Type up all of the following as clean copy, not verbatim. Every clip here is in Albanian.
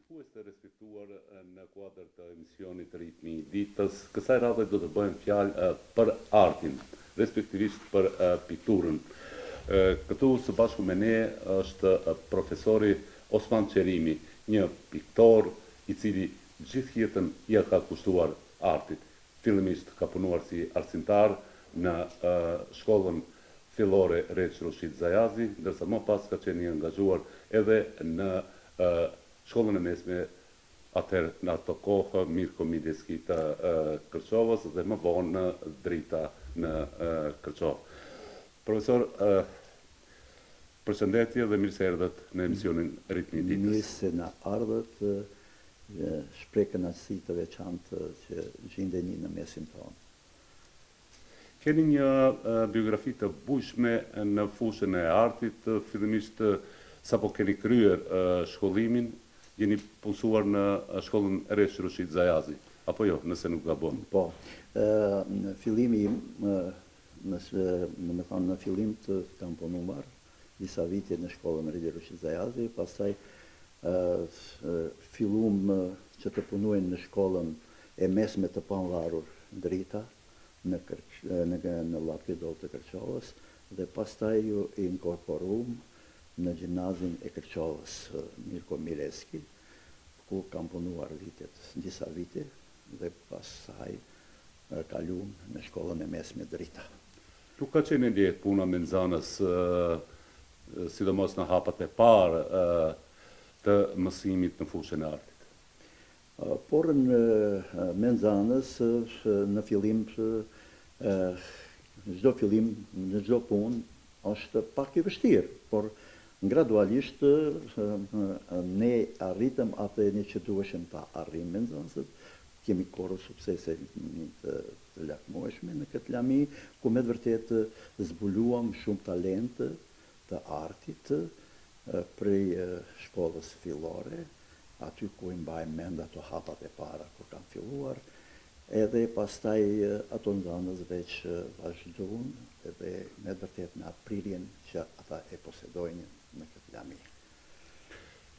Shikues të respektuar në kuadër të emisionit Ritmi i Ditës, kësaj radhe do të bëjmë fjalë për artin, respektivisht për pikturën. Këtu së bashku me ne është profesori Osman Qerimi, një piktor i cili gjithë jetën ia ka kushtuar artit. Fillimisht ka punuar si arsimtar në shkollën fillore Rexhë Rushit Zajazi, ndërsa më pas ka qenë i angazhuar edhe në shkollën e mesme atëherë në ato kohë Mirko Mileski të Kërçovës dhe më vonë në Drita në Kërçovë. Profesor, përshëndetje dhe mirë se erdhët në emisionin Ritmi i Ditës. Mirë se na ardhët, shpreh kënaqësi të veçantë që gjindeni në mesin tonë. Keni një biografi të bujshme në fushën e artit, fillimisht sapo keni kryer shkollimin, jeni punësuar në shkollën Rexhë Rushit Zajazi, apo jo, nëse nuk gaboj? Po. Në fillimi im, domethënë në fillim të kam punuar disa vite në shkollën Rexhë Rushit Zajazi, pastaj fillum që të punojnë në shkollën e mesme të pavarur Drita në në në Llapki Doll të Kërçovës dhe pastaj u inkorporum në gjimnazin e Kërçovës Mirko Mileski, ku kam punuar vitet, disa vite dhe pastaj kalum në shkollën e mesme Drita. Nuk ka qenë e lehtë puna me nxënës, sidomos në hapat e parë të mësimit në fushën e artit. Por me nxënës në fillim çdo fillim në çdo punë është pak i vështirë, por gradualisht ne arritëm atë ne që duheshim ta arrijmë me nxënësit, kemi korrur suksese të të lakmueshme në këtë lami, ku me të vërtetë zbuluam shumë talent të artit prej shkollës fillore, aty ku i mbaj mend ato hapat e para kur kam filluar, edhe pastaj ato nxënës veç vazhdun edhe me të vërtetë me atë prirjen që ata e posedojnë në këtë lami.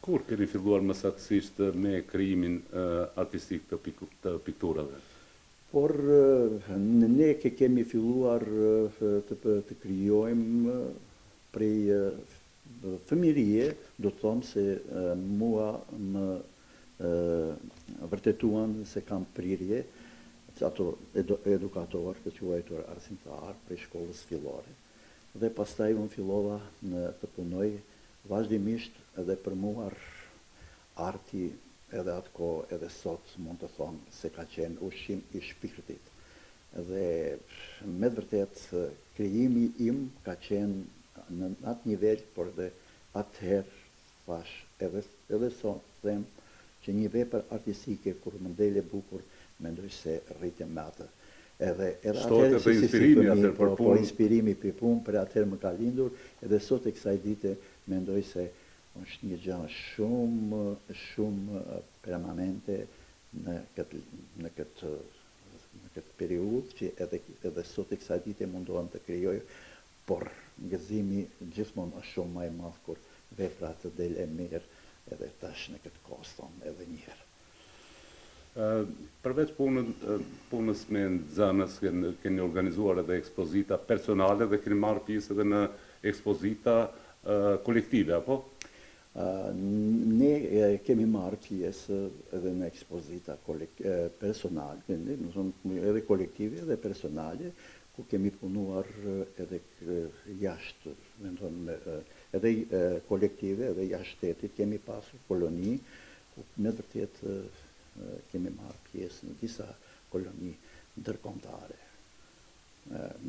Kur keni filluar më saktësisht me krijimin artistik të të pikturave? Por ne ke kemi filluar të të krijojmë prej fëmijërie, do të them se mua më vërtetuan se kam prirje, ato edukatorë të quajtur arsimtar prej shkollës fillore. Dhe pastaj unë fillova të punoj vazhdimisht dhe për mua arti edhe atë kohë edhe sot mund të them se ka qenë ushqim i shpirtit dhe me të vërtetë krijimi im ka qenë në atë nivel por edhe atëherë thashë edhe edhe sot them që një vepër artistike kur më del e bukur mendoj se rritem me atë edhe edhe atëherë si si si fëmijë po po inspirimi për punë për atëherë më ka lindur edhe sot e kësaj dite mendoj se është një gjë shumë shumë permanente në këtë në këtë në këtë periudhë që edhe edhe sot e kësaj dite mundohem të krijoj, por gëzimi gjithmonë është shumë më i madh kur vepra të del e mirë edhe tash në këtë kohë thom edhe një herë. Përveç punës, punës me nxënës, keni organizuar edhe ekspozita personale dhe keni marrë pjesë edhe në ekspozita kolektive, apo? Ne kemi marrë pjesë edhe në ekspozita personale, domethënë edhe kolektive edhe personale, ku kemi punuar edhe jashtë, domethënë edhe kolektive edhe jashtë shtetit kemi pasur koloni, ku me të vërtetë kemi marrë pjesë në disa koloni ndërkombëtare,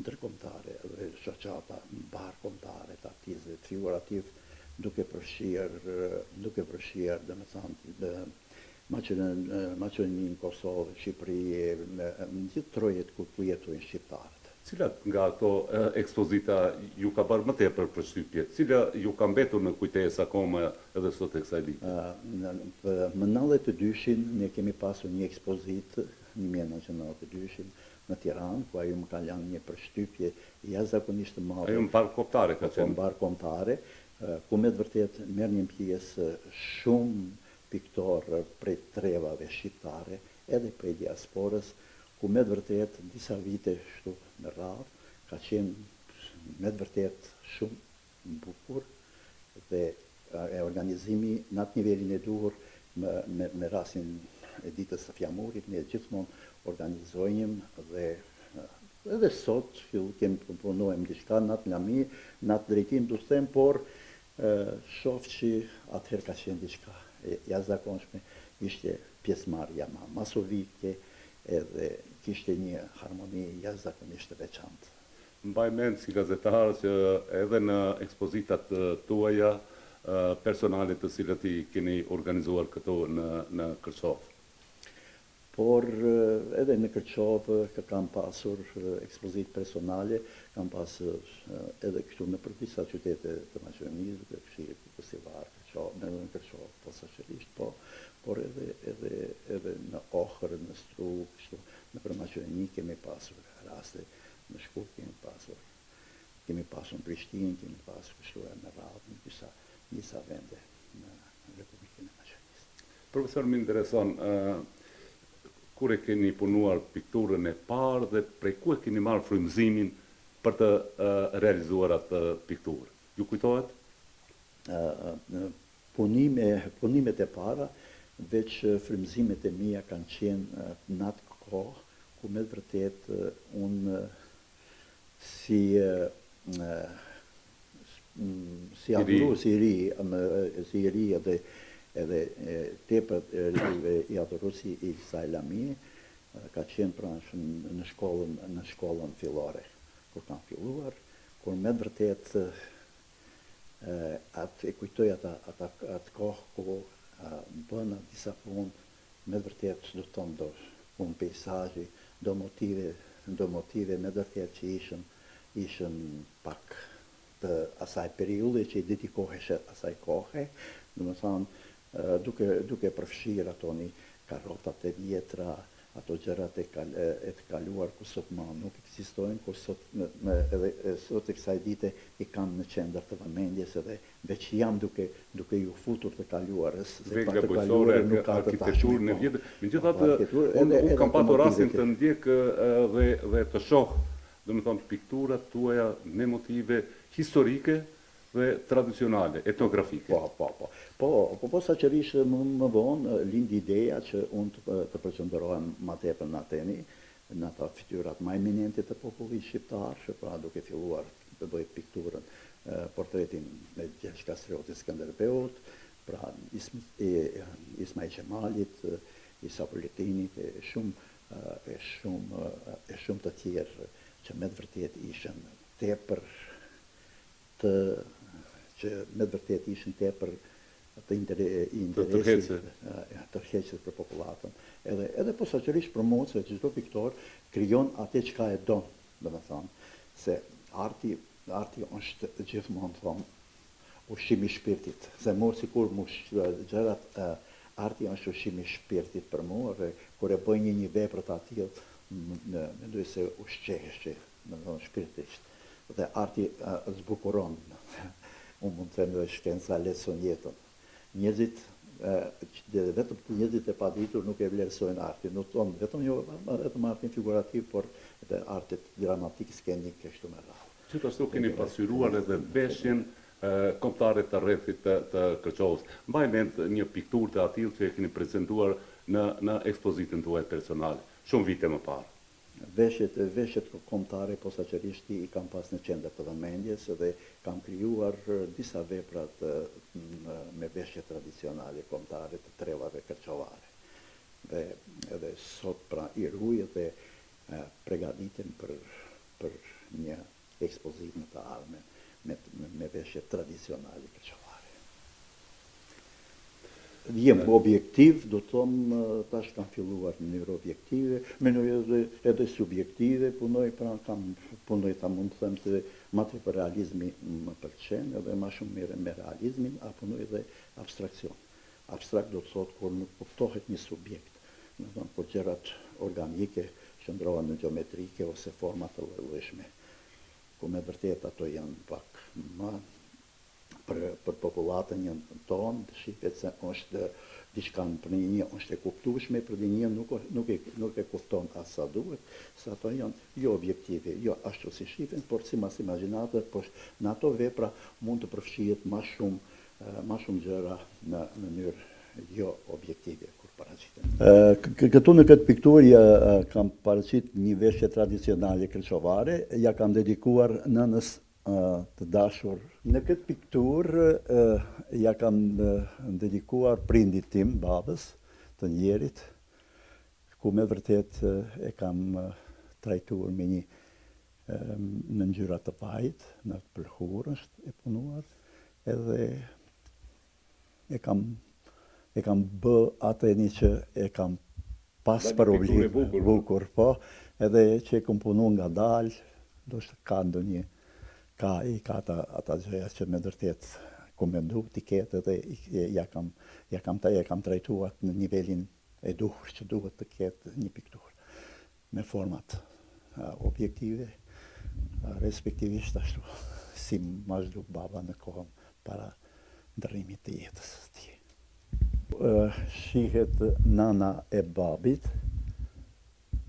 ndërkombëtare dhe shoqata mbarëkombëtare të artistëve figurativ, duke përfshirë, duke përfshirë, domethënë, Maqedoninë, Kosovë, Shqipëri, në gjithë trojet ku ku jetojnë shqiptarët. Cilat nga ato ekspozita ju ka bërë më tepër përshtypje? Cila ju ka mbetur në kujtesë akoma edhe sot e kësaj dite? Në më 92-shin ne kemi pasur një ekspozitë, 1992-shin, në Tiranë, ku ajo më ka lënë një përshtypje jashtëzakonisht të madhe. Ajo mbarëkombëtare ka qenë. Po, mbarëkombëtare, ku me të vërtetë merrnin pjesë shumë piktorë prej trevave shqiptare edhe prej diasporës, ku me të vërtetë disa vite kështu me radhë ka qenë me të vërtetë shumë bukur dhe e organizimi në atë nivelin e duhur me, me, me rastin e ditës së fjamurit, ne gjithmonë organizojmë dhe edhe sot fill kemi po punojmë diçka në atë lami, në atë drejtim du të them, por shoh që atëherë ka qenë diçka e jashtëzakonshme, ishte pjesëmarrja ma masovike edhe kishte një harmoni jashtëzakonisht të veçantë. Mbaj mend si gazetar që edhe në ekspozitat tuaja personale të cilat i keni organizuar këtu në në Kërçovë. Por edhe në Kërçovë kam pasur ekspozitë personale, kam pas edhe këtu nëpër disa qytete të Maqedonisë, duke përfshirë Gostivar, Kërçovë, në Kërçovë posaçërisht, po, por edhe edhe edhe në Ohër, në Strugë, kështu nëpër Maqedoni kemi pasur raste, në Shkup kemi pasur, kemi pasur në Prishtinë, kemi pasur kështu e me radhë në disa disa vende në Republikën e Maqedonisë. Profesor më intereson kur e keni punuar pikturën e parë dhe prej ku e keni marrë frymëzimin për të realizuar atë pikturë? Ju kujtohet? Punime, punimet e para, veç frymëzimet e mia kanë qenë në atë kohë ku me të vërtetë unë si si adhurues i ri, si i ri edhe edhe tepër i adhurues i kësaj lamie, ka qenë pra në shkollën në shkollën fillore kur kam filluar, kur me të vërtetë atë e kujtoj ata ata atë kohë ku bëna disa punë me të vërtetë do të thonë do punë peisazhi, do motive, do motive me të vërtetë që ishin ishin pak të asaj periudhe që i dedikoheshe asaj kohe, domethënë duke duke përfshirë ato një karrotat e vjetra, ato gjërat e kal, e të kaluar ku sot ma nuk ekzistojnë, kur sot me, me, edhe sot e kësaj dite i kam në qendër të vëmendjes edhe veç jam duke duke ju futur të kaluarës, se pa të kaluarën nuk ka të tashme. Po. Vjetër. Megjithatë, po, unë un kam patur rastin të ndjek dhe dhe të shoh domethënë pikturat tuaja me motive historike dhe tradicionale, etnografike. Po, po, po. Po, po posaçërisht më, më vonë lindi ideja që unë të, të përqendrohem më tepër në ateni, në ata fytyrat më eminente të popullit shqiptar, që pra duke filluar të bëj pikturën, portretin e Gjergj Kastriotit Skënderbeut, pra Ismail Qemalit, Isa Boletinit e shumë e shumë e shumë të tjerë që me të vërtetë ishin tepër të që me të vërtetë ishin tepër të interesit tërheqës për popullatën. Edhe edhe posaçërisht për mua se çdo piktor krijon atë çka e don, domethënë se arti arti është gjithmonë thon ushqim i shpirtit, se mu sikur mu gjërat arti është ushqim i shpirtit për mua dhe kur e bëj një një vepër të atillë mendoj se ushqehesh domethënë shpirtërisht dhe arti zbukuron unë mund të them edhe shkenca lehtëson jetën. Njerëzit dhe vetëm njerëzit e paditur nuk e vlerësojnë artin, nuk thonë vetëm jo vetëm artin figurativ, por edhe artet dramatik, skenik e kështu me radhë. Gjithashtu keni pasqyruar edhe veshjen kombëtare të rrethit të, të Kërçovës. Mbaj mend një pikturë të atillë që e keni prezantuar në në ekspozitën tuaj personale, shumë vite më parë. Veshjet, veshjet kombëtare posaçërisht i kam pas në qendër të vëmendjes dhe kam krijuar disa vepra të me veshje tradicionale kombëtare të trevave kërçovare. Dhe edhe sot pra i ruaj dhe pregaditem për për një ekspozitë në të ardhmen me me veshje tradicionale kërçovare. Jem objektiv, do të them, tash kam filluar në mënyrë objektive, mënyrë edhe edhe subjektive, punoj pra kam punoj ta mund të them se ma tepër realizmi më pëlqen edhe ma shumë merrem me realizmin, a punoj edhe abstraksion. Abstrakt do të thotë kur nuk kuptohet një subjekt, domethënë kur gjërat organike shndërrohen në gjeometrike ose forma të llojllojshme, ku me vërtetë ato janë pak më. Për për popullatën një tonë, shifet se është diçka për një është e kuptueshme, për një nuk nuk e nuk e kupton as sa duhet, se ato janë jo objektive, jo ashtu si shifen, por simas imagjinatës, por në ato vepra mund të përfshihet ma shumë ma shumë gjëra në mënyrë jo objektive kur paraqiten. Këtu në këtë pikturë ja kam paraqit një veshje tradicionale kërçovare, ja kam dedikuar nënës të dashur. Në këtë pikturë ja kam dedikuar prindit tim, babës, të ndjerit, ku me vërtet e kam trajtuar me një në ngjyra të vajit, në pëlhurë është e punuar, edhe e kam e kam bë atë një që e kam pas për obligim, bukur, bukur, po, edhe që e kam punu ngadalë, ndoshta ka ndonjë, ka i ka ata, ata gjëja që me vërtet kom mendu t'i ketë edhe ja kam, ja kam, ja kam trajtuar në nivelin e duhur që duhet të ketë një pikturë me format objektive, respektivisht ashtu si ma zhduk baba në kohën para ndërrimit të jetës së tij. Shihet nana e babit,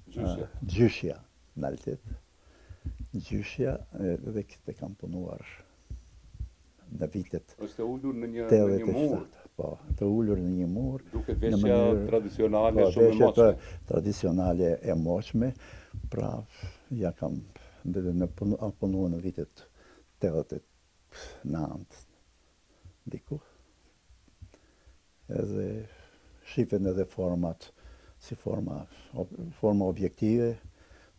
gjyshja, gjyshja në realitet, gjyshja edhe këtë kam punuar në vitet Është e ulur në një në një mur. Po, të ulur në një mur. Duket veshja tradicionale po, shumë e moçme. Tradicionale e moçme, pra ja kam dhe në punu, punu në vitet 89 diku. Edhe shifen edhe format si forma forma objektive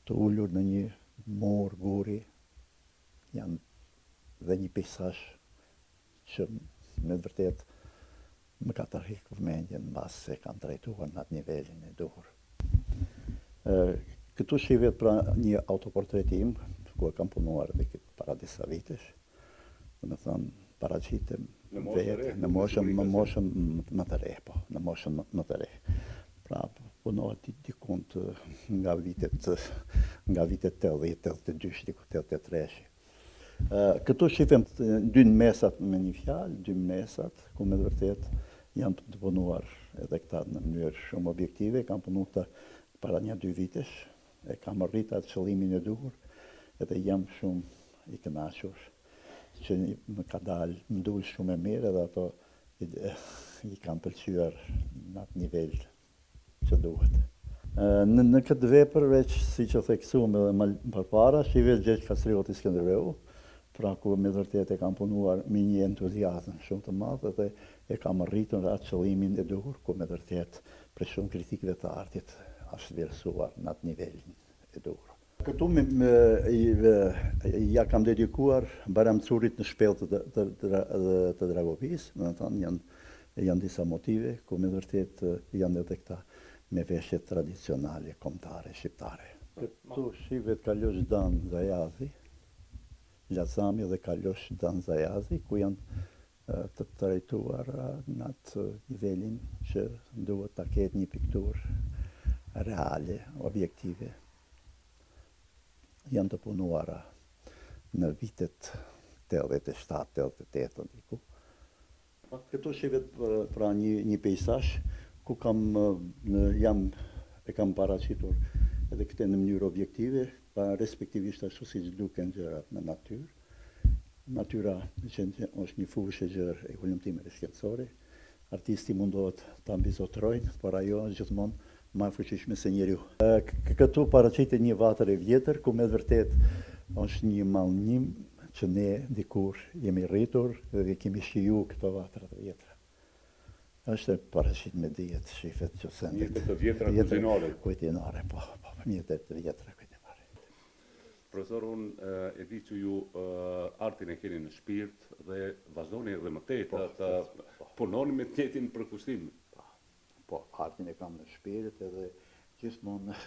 të ulur në një mur guri janë dhe një peisazh që me të vërtetë më ka tërhequr vëmendjen mbase e kam trajtuar në atë nivelin e duhur. Këtu shihet pra një autoportret im, ku e kam punuar edhe këtë para disa vitesh. Domethënë, paraqitem vetë në moshën në moshën më të re, po, në moshën më të re. Pra, punohet dikund nga vitet nga vitet 80, 82, diku 83. Këtu shifen dy mesat me një fjalë, dy mesat, ku me të vërtetë janë të punuar edhe këta në mënyrë shumë objektive, kam punu këta para një dy vitesh, e kam arrit atë qëllimin e duhur, edhe jam shumë i kënaqur që më ka dalë, më dul shumë e mirë edhe ato i, i kam pëlqyer në atë nivel që duhet. Në, në këtë vepër, veç siç e theksuam edhe më përpara, shihet Gjergj Kastrioti Skënderbeu, pra ku me vërtet e kam punuar me një entuziazëm shumë të madh dhe e kam arritur atë qëllimin e duhur, ku me vërtet prej shumë kritikëve të artit është vlerësuar në atë nivelin e duhur. Këtu me, me, ja kam dedikuar Bajram Currit në shpellë të, të, të, të Dragovisë, domethënë janë janë disa motive ku me vërtet janë edhe këta me veshje tradicionale kombëtare shqiptare. Këtu shihet Kalosh Dan Zajazi, Lazami dhe Kalosh Dan Zajazi, ku janë të trajtuara në atë nivelin që duhet ta ketë një pikturë reale, objektive. Janë të punuara në vitet 87, 88, diku. Këtu shihet pra një një peisazh ku kam jam e kam paraqitur edhe këtë në mënyrë objektive, pa respektivisht ashtu siç duken gjërat në natyrë. Natyra që është një fushë e gjerë e hulumtimeve shkencore, artisti mundohet ta mbizotërojnë, por ajo është gjithmonë më e fuqishme se njeriu. Këtu paraqitet një vatër e vjetër, ku me të vërtetë është një mallnim që ne dikur jemi rritur dhe kemi shiju këto vatra të vjetra. Është e paraqit me dijet, shifet që sendet. Mjete të vjetra kujtimore. Kujtimore, po, po, mjete të vjetra kujtimore. Profesor, unë e di që ju artin e keni në shpirt dhe vazhdoni edhe më tej të, të po. punoni me të njëjtin përkushtim. Po, po, artin e kam në shpirt edhe gjithmonë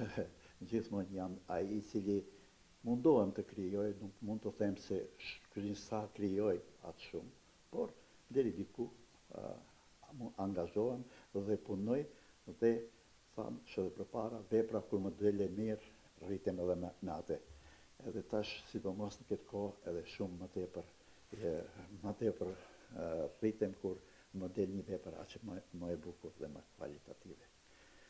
gjithmonë jam ai i cili mundohem të krijoj, nuk mund të them se sa krijoj atë shumë, por deri diku angazhohem dhe punoj dhe Thamë që edhe përpara, vepra kur më del e mirë, rritem edhe me, me atë. Edhe tash, sidomos në këtë kohë, edhe shumë më tepër, më tepër rritem kur më del një vepër aq më më e bukur dhe më kualitative.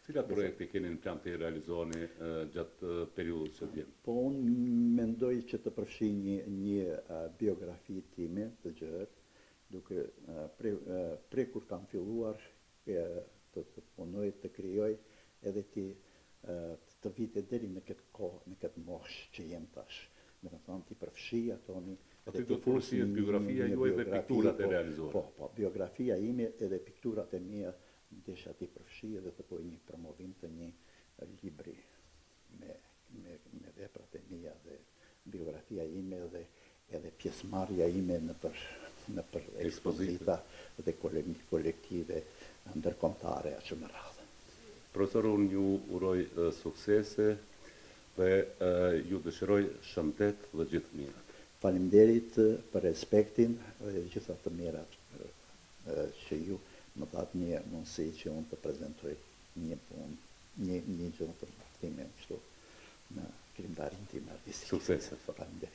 Cilat projekte keni në plan të realizoni gjatë periudhës që vjen? Po unë mendoj që të përfshij një një biografi time të gjerë, duke prej prej kur kam filluar të të punoj, të krijoj edhe ti të vite deri në këtë kohë, në këtë moshë që jem tash. Domethënë t'i përfshij ato një Aty do të përfshihet biografia juaj dhe pikturat e realizuara. Po, po, biografia ime edhe pikturat e mia desha t'i përfshij edhe të bëj një promovim të një libri me me me veprat e mia dhe biografia ime dhe edhe pjesëmarrja ime nëpër nëpër ekspozita dhe kolektive ndërkombëtare e kështu me radhë. Profesor unë ju uroj suksese dhe ju dëshiroj shëndet dhe gjithë të mirat. Faleminderit për respektin dhe gjitha të mirat që ju më dhatë një mundësi që unë të prezantoj një punë, një një gjë të time kështu në krijimtarinë time artistike. Suksese. Faleminderit.